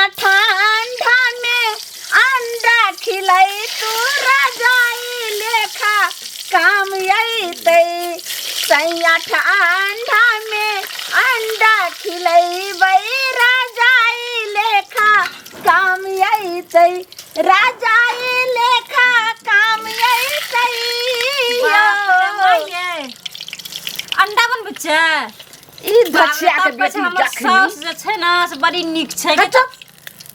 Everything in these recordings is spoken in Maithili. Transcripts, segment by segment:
सैया ठंडा में अंडा खिलै तू रजाई लेखा काम अयतै सैया ठंडा में अंडा खिलैबै रजाई लेखा काम अयतै रजाई लेखा काम अयतै बाप रे माय। अंडा बनबै छै ई दक्षिया के तब कहै छै बेटी हमर जखनी साउस जे छै ने से बड़ी नीक छै हे चुप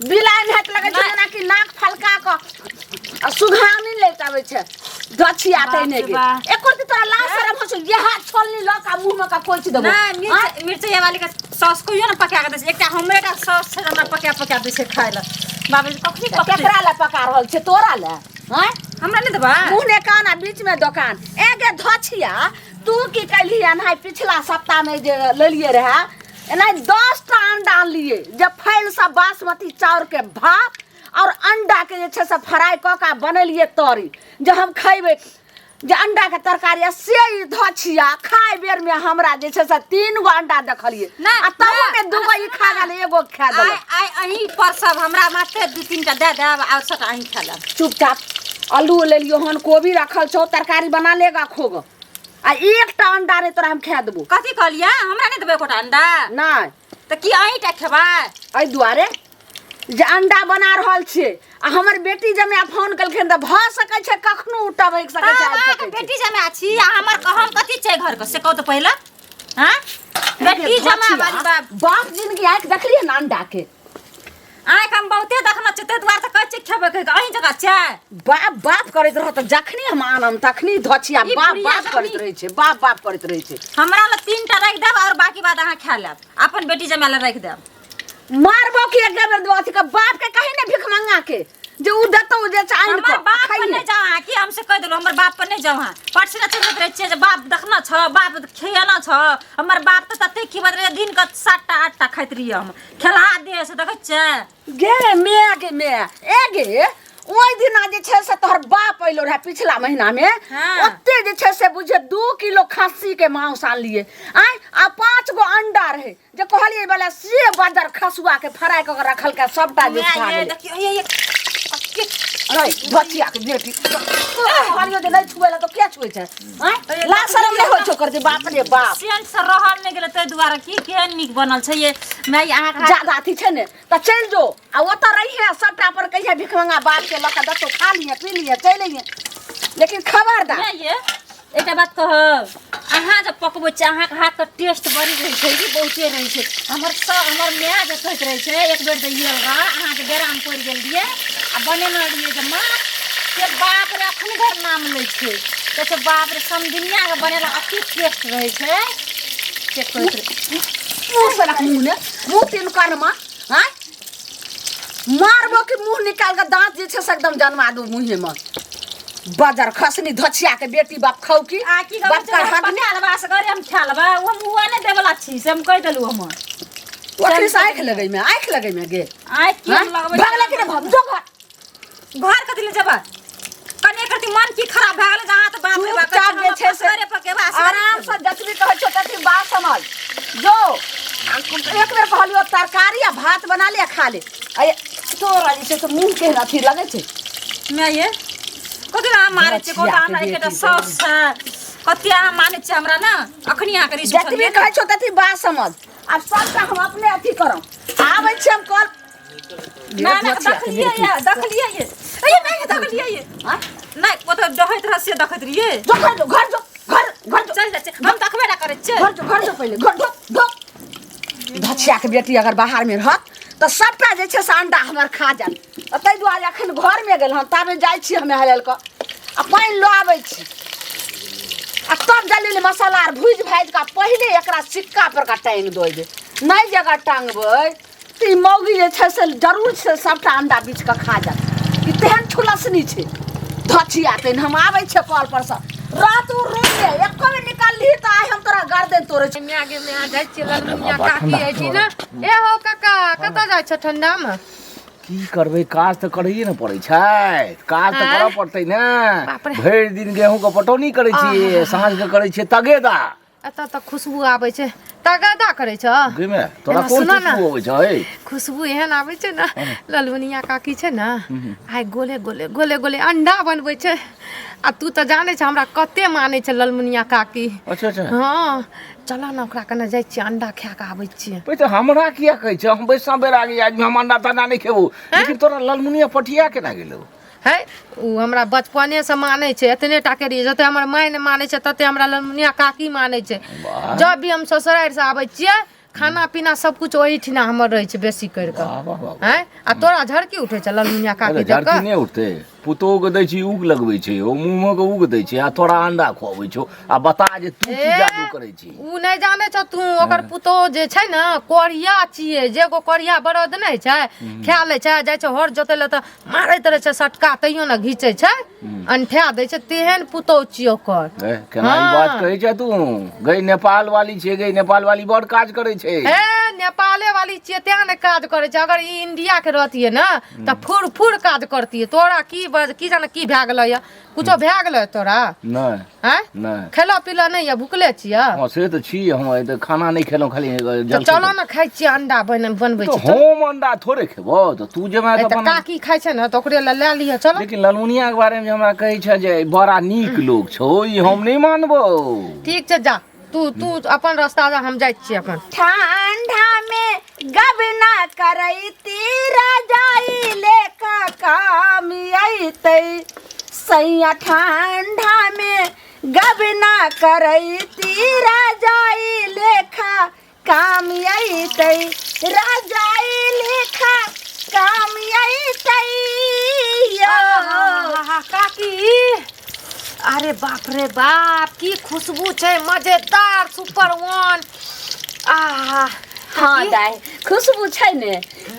बिलाइ हाथ लगै छै नहि। जेना कि नाक फलका कऽ आ सुघानी लैत आबै छै दक्षिया बाप तै नहि रे गे बाप। एको दिन तोरा लाज शरम होइ छौ इएह छोलनी लऽ कऽ मुँह मे कऽ कोचि देबौ नहि मिर्च मिर्चैया वाली के सॉस कहियो ने पका के दै छै एकटा हमरे टा सॉस छै जे हमरा पका पका दै छै खाय लए बाबूजी कखनी पकतै केकरा लए पका रहल छै तोरा लए आँय हमरा नहि देबै मुँह ने कान आ बीच में दोकान ए गे धछिया तू की कैलही एनाहि पिछला सप्ताह में जे लेलिए रहे एनाहि 10 टा अंडा आनलिए जे फैल सब बासमती चाउर के भात और अंडा के जे छै से फ्राई कऽ के बनेलिए तरी जे हम खैबै जे अंडा के तरकारी आ से ई धछिया खाय बेर में हमरा जे छै से 3 गो अंडा देखलिए नहि, आ तहू नहि, में 2 गो ई खा गेल एगो खा आइ देलक आइ अहीं पर सब हमरा मात्र दू तीन टा दए देब आओर सबटा अहीं खा लेब चुपचाप आलू लेलियो हन कोबी रखल छौ तरकारी बना लेगा खोग आ एकटा अंडा नहि तोरा हम खा देबो कथी कहलियै हमरा नहि देबै एकोटा अंडा नहि तऽ की अहीं टा खेबै एहि दुआरे जे अंडा बना रहल छियै आ हमर बेटी जमे फोन केलखिन तऽ भऽ सकै छै कखनो ओ टभकि सकै छै तब आबि अहाँके सकै छै बेटी जमा छी आ हमर हम कथी छै घरके से कहू तऽ पहिले हाँ बेटी जमा वाली बाप बाप जिनगी आँखि देखलियै ने अंडा के आँखि हम बहुते देखने छियै ताहि दुआरे तऽ कहै छियै खेबै कहि कऽ अहीं जकाँ छै बाप बाप करैत रहत तऽ जखनी हम आनम तखनी धछिया ई बाप बुढ़िया बाप करैत जखनी- रहै छै बाप बाप करैत रहै छै हमरा लग तीन टा राखि देब आओर बाकी बात अहाँ खा लेब अपन बेटी जमा लए राखि देब मारबो कि एक बेर दो अथी के बाप के कही ने भिख मंगा के जे उ देतौ जे छै आनि हमर कऽ बाप पर खाइहे। नहि जाउ अहाँ की हमसे कहि देलहुँ हमर बाप पर नहि जाउ अहाँ परसू चलैत रहै छियै जे बाप देखना छ बाप खियाना छ हमर बाप तऽ तते खिबैत रहै दिन के सातटा आठटा खाइत रहियै हम खेलहा देह से देखै छियै गे मे गे मे ए गे ओहि दिना जे छै से तोहर बाप अयलो रहे पिछला महीना में ओते जे छै से बुझे 2 किलो खस्सी के मांस आनलिए आय आ 5 गो अंडा रहे जे कहलिए वाला से बजर खसुआ के फ्राई कऽ के रखलकै सबटा जे माय खा ये गेलै देखियौ ये ये अरे बचिया के बेटी कहलियो जे नहि छुए ला तऽ किया छुए छै आँय लाज शरम नहि होइ छौ ओकर जे बाप रे बाप सेंट से रहल नहि गेलै ताहि दुआरे की केहन नीक बनल छै ये माय अहाँके हाथ ज्यादा अथी छै ने तऽ चलि जो आ ओतऽ रहिहे सबटा पर कहिहे भिखमंगा बाप के लऽ कऽ दतो खा लिहे पी लिहे चलि अइहे लेकिन खबरदार माय ये एकटा बात कहब अहाँ जब पकबै छियै अहाँके हाथके टेस्ट बड़ी रहै छै कि बहुते रहै छै हमर सब हमर माय जे कहैत रहै छै एक बेर दैये रह अहाँके बेरामे पड़ि गेल रहियै आ बनेने रहियै जे माछ से बाप रे अखन धरि नाम लै छै कहै छै बाप रे समधिनियाके बनेला अति टेस्ट रहै छै से कहैत रहै मुँह से रख मुँह ने मुँह तीन कर्मा आँय मारबो कि मुँह निकाल के दाँत जे छै से एकदम जन्मा दू मुँहे में बजर खसनी धछिया के बेटी बाप खाउ की आ की कहबै बाप का हक पका लेबा असगरे हम खा लेबा ओ हम हुआ नहि देबला छी से हम कहि देलहुँ हम ओकरे से आँखि लगै में आँखि लगै में गे आँखि की हम लगबै भगला कि नहि भग जो घर घर कथी ले जेबै कने करती मन की खराब भए गेलै जे अहाँ तऽ बाप रे बाप चुपचाप जे छै से असगरे पकेबा असगरे आराम से जतबी कहै छौ ततबी बात समझ जो एक बेर कहलियो तरकारी आ भात बना ले आ खा ले आ ये तोरा जे छै से मुँह केहन अथी लगै छै माय ये कथी अहाँ मारै छियै कहू तऽ हमरा एकेटा साउस छै कते अहाँ मानै छियै हमरा ने अखनी अहाँके रिस जतबी कहै छौ ततबी बात समझ आब सबटा हम अपने अथी करब आबै छी हम कल ना ना देखलियै ये देखलियै ये ए माय देखलियै ये नहि ओतऽ डहैत रह से देखैत रहियै जो घर जो घर जो घर घर जो चल जाइ छियै हम देखबे ना करै छियै घर जो घर जो पहिले घर जो जो धछिया के बेटी अगर बाहर में रहत तऽ सबटा जे छै से अंडा हमर खा जायत आ ताहि दुआरे अखन घरमे गेल हन ताबे जाइ छी हमे हलल कऽ आ पानि लऽ आबै छी आ तब जल्दी मसाला आर भुजि भाजि कऽ पहिले एकरा सिक्का पर का टाँगि देबै नहि जे अगर टाँगबै तऽ ई मौगी जे छै से जरूर छै सबटा अंडा बीछ कऽ खा जायत ई तेहन छुलसनी छै धछिया तेहन हम आबै छियै कल पर सँ रात उ रूम में एको बेर निकलली तऽ आइ हम तोरा गर्दन तोड़ै छी माय गे माय जाइ छियै ललमुनिया काकी अछि ने ए हो काका कतऽ जाइ छ ठंडा मे की करबै काज तऽ करैए ने पड़ै छै काज तऽ करऽ पड़तै ने बाप रे। भरि दिन गेहूँके पटौनी करै छियै साँझके करै छियै तगेदा एतऽ तऽ खुशबू आबै छै तगादा करै छ गे माय तोरा एना कोन सुनऽ ने। खुशबू अबै छै हे? खुशबू एहन आबै छै ने ललमुनिया काकी छै ने आइ गोले गोले गोले गोले अंडा बनबै छै आ तू तऽ जानै छ हमरा कते मानै छै ललमुनिया काकी अच्छा अच्छा हँ चल ने ओकरा कने जाइ छियै अंडा खा कऽ आबै छियै पै तऽ हमरा किया कहै छै हम बैसा बेरागी आदमी हम अंडा तंडा नहि खेबो लेकिन तोरा ललमुनिया पटिया केना गेलौ है ओ हमरा बचपनेसँ मानै छै एतने टाके रहियै जते हमर माय नहि मानै छै तते हमरा ललमुनिया काकी मानै छै वाह। जब भी हम ससुरारिसँ आबै छियै खाना पीना सब कुछ ओहिठिना हमर रहै छै बेसी करि कऽ वाह वाह वाह हैं आ तोरा झड़की उठै छै ललमुनिया अरे काकी देख झड़की कऽ नहि उठतै पुतोहु के दै छी उग लगबै छै ओ मुँह के उग दै छै आ तोरा अंडा खुआबै छौ आ बता जे तू की जादू करै छी उ नहि जानै छौ तू ओकर पुतोह जे छै ने कोरिया छियै जे गो कोरिया बरद नहि छै खा लै छै जाइ छै हर जोतै लए तऽ मारैत रहै छै सटका तैयो ने घीचै छै अनठा दै छै तेहन पुतोह छियै ओकर ए, केना ई बात हाँ। कहै छै तू गई नेपाल वाली छै गई नेपाल वाली बड़ काज करै छै ए नेपाले वाली छियै तें ने काज करै छै अगर ई इंडिया के रहतियै ने तऽ फुर फुर काज करतियै तोरा की बज की जाने की भए गेलै यऽ कुछो भए गेलै तोरा नहि आँय नहि खेलऽ पीलऽ नहि यऽ भुखले छियै हँ से तऽ छी हम आइ तऽ खाना नहि खेलहुँ खाली तऽ जलखै चलऽ ने खाइ छियै अंडा बनबै तऽ छी चल। हम अंडा थोड़े खेबो तऽ तू जेबे ए, तऽ तऽ बना काकी खाइ छै ने तऽ ओकरे लए लए लिअ चल लेकिन ललमुनिया के बारे में जे हमरा कहै छै जे बड़ा नीक लोग छौ ई हम नहि मानबो ठीक छै जा तू तू अपन रास्ता जा हम जाइ छियै अपन ठंडा में गबना करैती रजाई लेखा काम अयतै सैया ठंडा में गबना करैती रजाई लेखा काम अयतै रजाई लेखा काम अयतै यौ। आहा, काकी अरे बाप रे बाप की खुशबू छै मजेदार सुपर वन आहा हाँ दाइ खुशबू छै ने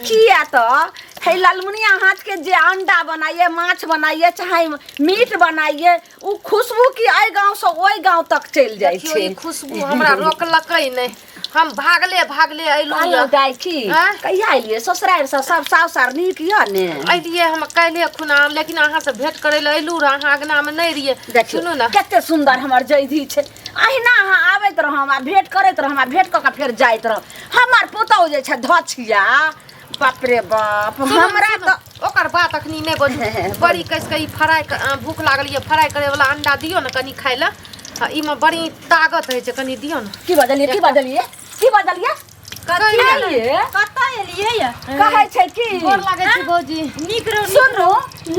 किया तऽ हे ललमुनिया हाथ के जे अंडा बनाइए माछ बनाइए चाहे मीट बनाइए उ खुशबू की एहि गाँव से ओहि गाँव तक चलि जाइ देखियौ छै ई खुशबू हमरा रोकलकै नहि हम भागले भागले अयलहुँ कहलहुँ यऽ। दाइ की आँय? कहिया एलियै ससुरारि से सब साउस आर नीक यऽ ने अयलियै हम काल्हिए खुना लेकिन अहाँसँ भेंट करै लए अयलहुँ रहए अहाँ अङ्गनामे नहि रहियै देखियौ सुनू ने कते सुन्दर हमर जैधी छै अहिना अहाँ आबैत रहम आ भेंट करैत रहम आ भेंट कऽ के फेर जाइत रहम हमर पुतहु जे छै धछिया बाप रे बाप सुनू ने, हमरा सुनू, तऽ ओकर बात अखनी नहि बजू बड़ी कसि कऽ ई फ्राइ भूख लागल यऽ फ्राइ करे वाला अंडा दियौ ने कनि खाय लए आ ईमे बड़ी ताकत होइ छै कनि दियौ ने की बजलियै की बजलियै की बजलियै कथी एलियै? कतऽ एलियै या कहै छै की गोर लागै छी भौजी नीक रहू नीक सुनू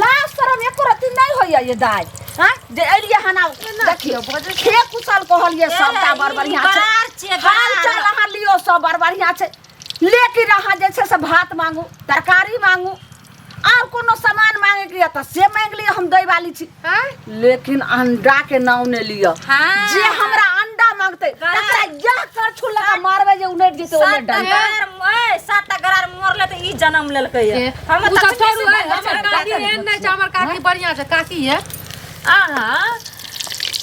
लाज शरम एको रत्ती नहि होइया ये दाइ आँय जे एलियै हन आब देखियौ खे कुशल कहलियै सबटा बड़ बढ़िआँ छै बरार छियै, हाल बरार। चाल अहाँ लियौ सब बड़ बढ़िआँ छै लेकिन अहाँ जे छै से भात मांगू तरकारी मांगू आर कोनो सामान मांगे के तऽ से मांगि लिअ हम दै वाली छी आँय लेकिन अंडा के नाम नहि लिअ हाँ। जे हमरा अंडा मांगते तकरा यह करछुल लगा मारबै जे उनटि जेतै ओने सात डंडा गरार ए, सात गरार मरले तऽ ई जन्म लेलकै ए, ये हम उ सब तखने छोड़ू, से ए, हमर काकी एहन नहि छै हमर काकी बढ़िआँ छै काकी ये अहाँ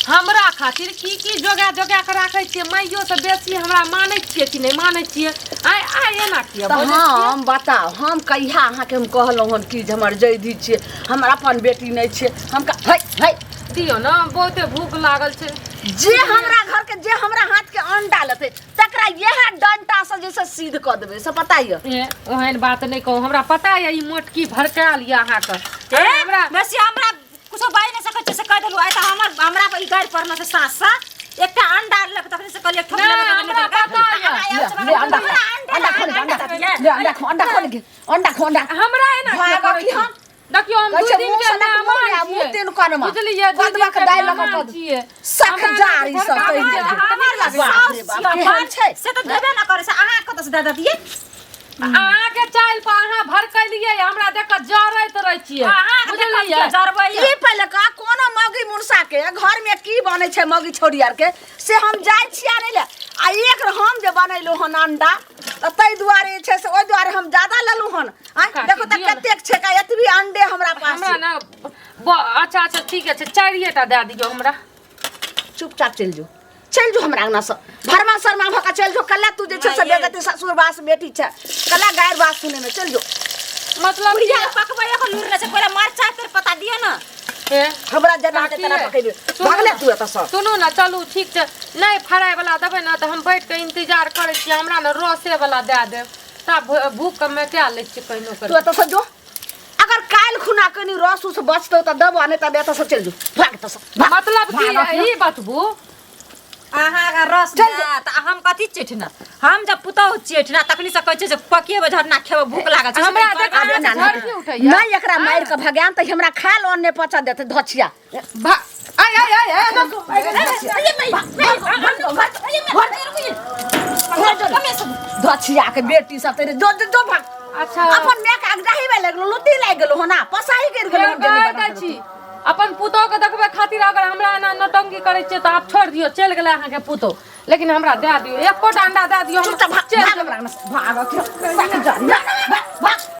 हमरा खातिर की की जोगा जोगा के राखै छियै माइयो से बेसी हमरा मानै छियै कि नहि मानै छियै आइ आइ एना किया तऽ बजै छियै? हम बताउ हम कहिया अहाँके हम कहलहुँ हन कि जे हमर जैधी छियै हमर अपन बेटी नहि छियै हम है है दियौ ने बहुते भूख लागल छै जे हमरा घरके जे हमरा हाथके अंडा लेतै तकरा इएह डंटा से जे छै सीध कऽ देबै से पता यऽ ए, ओहन बात नहि कहू हमरा पता यऽ ई मोटकी भड़कायल यऽ अहाँके ए, हमरा बेसी हमरा कुछो बाजि नहि सकै छियै से कहि देलहुँ आइ तऽ हमर हमरा पर ई गारि पड़ल छै सास सँ एकटा अंडा लेलक तखने से कहलियै ठोक नहि, लेलक हमरा पता यऽ। ले, ले, अंडा खो, अंडा खो, अंडा ले, अंडा खो, अंडा खो, ले, अंडा खो, अंडा हमरा एना भाग किया करै की छी? हम? देखियौ हम कहै दू छै, दिन मुँह के से लग मेहमान मुँह आ मुँह छियै। तीन कोनमा। बुझलियै दू कदवा दिन के के दालि लऽ कऽ मेहमान कऽ छियै। सख हमरा एना जारी सब भड़काबै कहि छियै, देबै। हमरा हमर लागै बाप रे साउस बाप, छियै, केहन छै? से तऽ देबे न करै छै अहाँ कतऽ से दऽ देतियै अहाँके चालि पर अहाँ भड़कलियै हमरा देख कऽ जरैत रहै छियै अहाँके देखब बुझलियै कियो जरबैया ई पहिले कह कोनो मौगी मुनसा के घर में की बनै छै मौगी छौड़ी आर के से हम जाइ छियै आनै लए आ एक हम जे बनेलहुँ हन अंडा तऽ ताहि दुआरे जे छै से ओहि दुआरे हम ज्यादा लेलहुँ हन आँय काकी, देखो तऽ दियौ ने। कतेक छै का एतबी अंडे हमरा पास हमरा छै। ने अच्छा अच्छा ठीक छै चारिए टा दए दियौ हमरा चुपचाप चलि जो चलि जो हमरा अंगना से भरमा शर्मा भऽ कऽ चलि जो कल्ला तू जे छै से बेगति ससुर बास बेटी छै कल्ला गारि बात सुने में चलि जो मतलब बुढ़िया के पकबैयो के लूरि नहि छै पहिले मरचाइ तेर पता दिअ ने हे हमरा जेना हेतै तेना पकेबै। भागले तू एतऽ सँ। सुनू ने, चलू ठीक छै, नहि फ्राई वाला देबै ने तऽ हम बैठ के इंतजार करै छी, हमरा ने रसे वाला दए देब, तब भूख के मेटा लै छियै कहिनो तू करि। एतऽ सँ जो, अगर काल्हि खुना कनी रस उस बचतौ तऽ देबो, नहि तऽ एतऽ सँ चलि जो, भाग एतऽ सँ, भाग। मतलब की भाग। ई बतबू। अहाँ अगर रस चल देत तऽ हम कथी चेठना? हम जब पुतहु चेठना तखनी से कहै छै जे पकेबै झरना, खेबै, भूख लागल छै। हमरा से देख- आब एना झड़की नहि उठैया। नहि, एकरा मारि कऽ भगायम तऽ हमरा खाय लऽ नहि पचा देतै धछिया। आय आय आय आय। धछिया के बेटी सब तेरे, जो जो जो, भाग। अच्छा। अपन माय के अगदाही में लगलो, लुत्ती लागि गेलो होना, पसाही गिर गेलो। फेर कहै दै छी अपन पुतोह के देखबै खातिर अगर हमरा एना नौटंकी करै छियै तऽ आब छोड़ि दियौ, चलि गेलै अहाँके पुतोह, लेकिन हमरा दए दियौ, एकोटा अंडा दए दियौ, हम चुपचाप भाग। चलि भाग जेबै। हमरा अंगना से, भाग अथी, भाग जा, भाग, भाग।